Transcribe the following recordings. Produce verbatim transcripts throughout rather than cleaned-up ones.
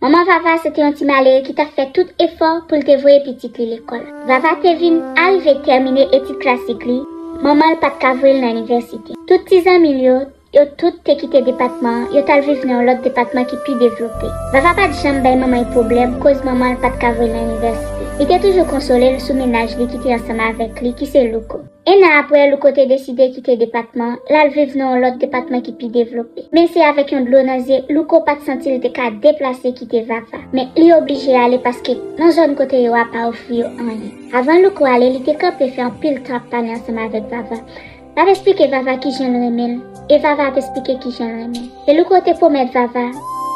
Manman Vava se te yon ti malere ki t ap fè tout efò pou l te voye pitit li lekòl. Vava te vin arive tèmine etid klasik li, manman l pa t ka voye l nan inivèsite. Tout ti zanmi l yo, yo tout te kite depatman an, yo t al viv nan yon lòt depatman ki pi devlope. Vava pa t janm bay manman l pwoblèm koz manman l pa t ka voye l nan inivèsite. Li te toujou konsole l sou mennaj li ki te ansanm avèk li, ki se Louko. En an apre, Louko te deside kite depatman an, l al viv nan yon lòt depatman ki pi devlope. Men se avèk yon dlo nan zye, Louko pa t santi l te ka deplase kite Vava. Men li oblije ale paske nan zòn kote yo a pa ofri yo anyen. Avan Louko ale, li te kanpe fè anpil tan ap pale ansanm avèk Vava. L ap esplike Vava kijan l renmen l, e Vava ap esplike kijan l renmen l. E Louko te pwomèt Vava,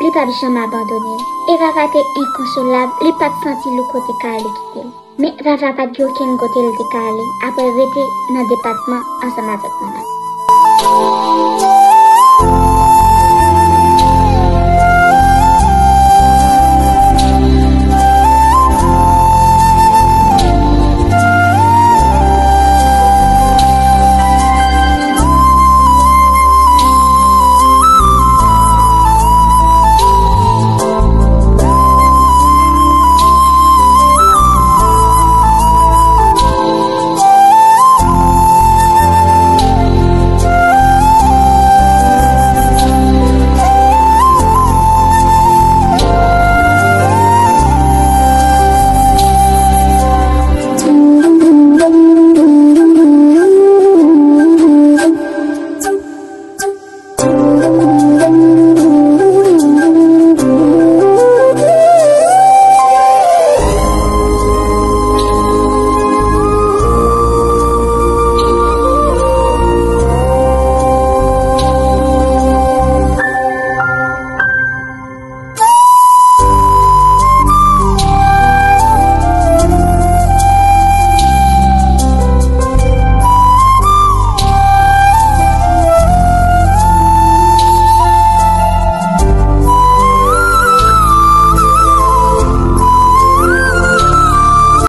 li p ap janm abandone l. E Vava te enkonsolab, li pa t santi Louko te ka ale kite l. Men Vava pa t gen okenn kote l te ka ale, apre rete nan depatman ansanm avèk manman l.